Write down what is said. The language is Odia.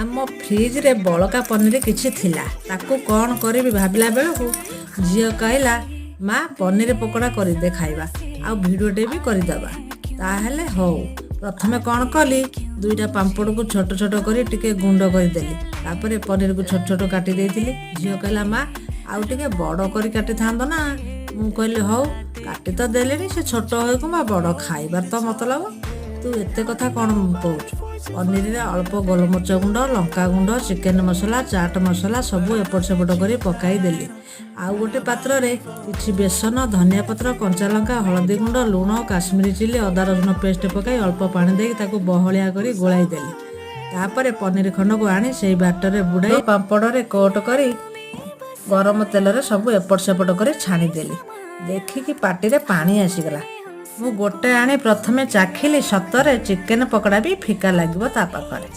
ଆମ ଫ୍ରିଜରେ ବଳକା ପନିର କିଛି ଥିଲା, ତାକୁ କ'ଣ କରିବି ଭାବିଲା ବେଳକୁ ଝିଅ କହିଲା, "ମା, ପନିର ପକୋଡ଼ା କରିଦେ ଖାଇବା, ଆଉ ଭିଡ଼ିଓଟେ ବି କରିଦେବା।" ତାହେଲେ ହଉ। ପ୍ରଥମେ କ'ଣ କଲି, ଦୁଇଟା ପାମ୍ପଡ଼କୁ ଛୋଟ ଛୋଟ କରି ଟିକେ ଗୁଣ୍ଡ କରିଦେଲି। ତାପରେ ପନିରକୁ ଛୋଟ ଛୋଟ କାଟି ଦେଇଥିଲି। ଝିଅ କହିଲା, "ମା, ଆଉ ଟିକେ ବଡ଼ କରି କାଟିଥାନ୍ତ ନା?" ମୁଁ କହିଲି, "ହଉ, କାଟି ତ ଦେଲିଣି, ସେ ଛୋଟ ହଉ କିମ୍ବା ବଡ଼, ଖାଇବାର ତ ମତଲବ, ତୁ ଏତେ କଥା କ'ଣ କହୁଛୁ?" ପନିରରେ ଅଳ୍ପ ଗୋଲମରିଚ ଗୁଣ୍ଡ, ଲଙ୍କା ଗୁଣ୍ଡ, ଚିକେନ ମସଲା, ଚାଟ ମସଲା ସବୁ ଏପଟ ସେପଟ କରି ପକାଇଦେଲି। ଆଉ ଗୋଟେ ପାତ୍ରରେ କିଛି ବେସନ, ଧନିଆ ପତ୍ର, କଞ୍ଚା ଲଙ୍କା, ହଳଦୀ ଗୁଣ୍ଡ, ଲୁଣ, କାଶ୍ମୀରୀ ଚିଲି, ଅଦା ରସୁଣ ପେଷ୍ଟ ପକାଇ ଅଳ୍ପ ପାଣି ଦେଇକି ତାକୁ ବହଳିଆ କରି ଗୋଳାଇ ଦେଲି। ତାପରେ ପନିର ଖଣ୍ଡକୁ ଆଣି ସେଇ ବ୍ୟାଟରରେ ବୁଡ଼ାଇ ପାମ୍ପଡ଼ରେ କୋଟ କରି ଗରମ ତେଲରେ ସବୁ ଏପଟ ସେପଟ କରି ଛାଣିଦେଲି। ଦେଖିକି ପାଟିରେ ପାଣି ଆସିଗଲା। ମୁଁ ଗୋଟେ ଆଣି ପ୍ରଥମେ ଚାଖିଲି। ସତରେ ଚିକେନ ପକୋଡ଼ା ବି ଫିକା ଲାଗିବ ତା ପାଖରେ।